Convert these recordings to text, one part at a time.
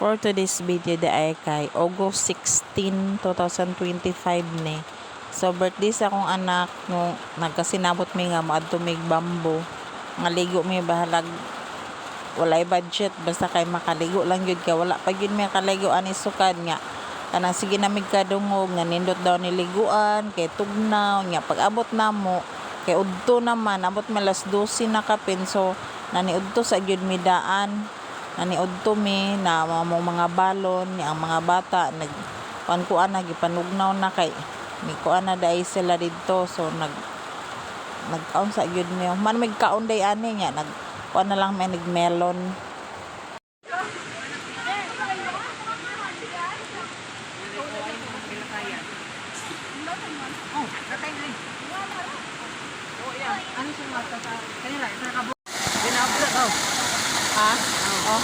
For today's video di ay kay August 16, 2025 ni. So birthday sa akong anak no, nagkasinabot mi nga moadto mig Bamboo. Nga ligo mi, bahalag walay budget, basta kay makaligo lang gyud ka. Wala pa gyud mi kaligo ani sukad nga kanang sige na mig kadungog nga nindot daw ni liguan kay tugnaw nga. Pag abot namo kay udto naman, abot mi alas 12 na kapin. So naniudto sa gyud mi daan, naniudto mi na mo mga balon ni ang mga bata nag kuan na gipanugnaw na kay mi kuan na dai sila didto. So nagkaon sa gyud mi man, mig kaon day ani nga nag kuan na lang may nag melon. Ha? Oh.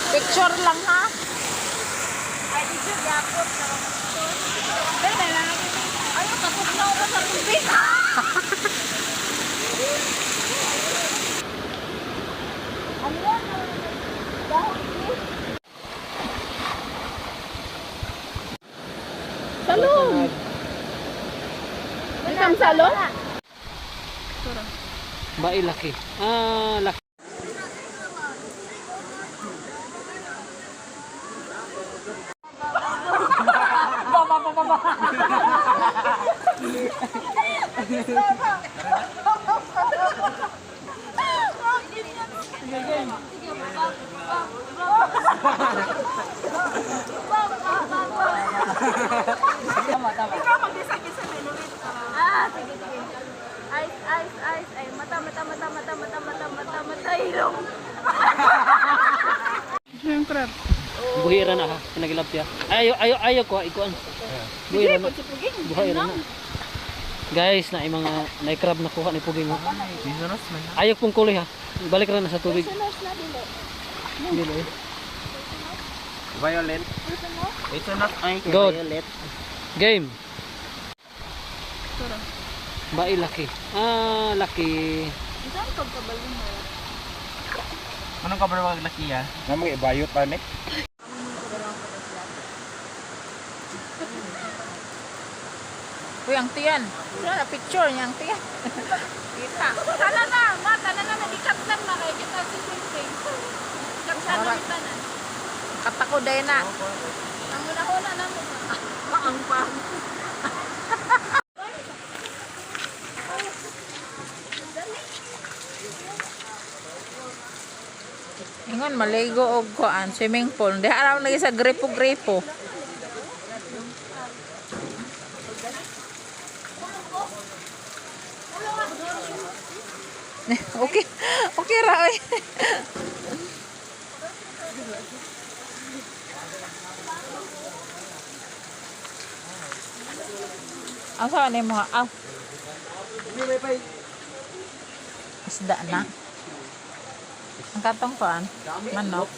Picture lang ha. Ay, picture yapon. Ay, katugnaw ka sa tubig. Ano yan? Dahon ni? Salon. Isang salon? Bae laki. Ah, laki. Ikaw mag-isa-gisa may nulit. Ah, sige, sige. Eyes, eyes, eyes. Ay, mata, mata, mata, mata, mata, mata, mata, mata, ilong. Buhira na ha. Pinagilap siya. Ayo, ayo, ayo ko. Ikuan. Buhira na. Buhira na. Guys, na mga na crab na kuha ni Puging. Ayaw pong kuloy ha. Balik ra na sa tubig. Dili eh. Violet. Ito na ay Good. violet. Game. Bae laki. Ah, laki. Anong kabar wag laki ya? Na mga ibayot pa ni. Uy, ang tiyan. Wala na picture niya ang tiyan. Kita. Sana na, ma, sana na, nagikatlan na kay kita si Sing. Katlan na kita na. Katako day na. Ang una-una na mo. Maang pa. Ingon maligo og kuan swimming pool. Di araw lagi sa gripo-gripo. Okay. Okay ra oy. Asa ni mga aw? Isda na. Ang katong kuan, manok.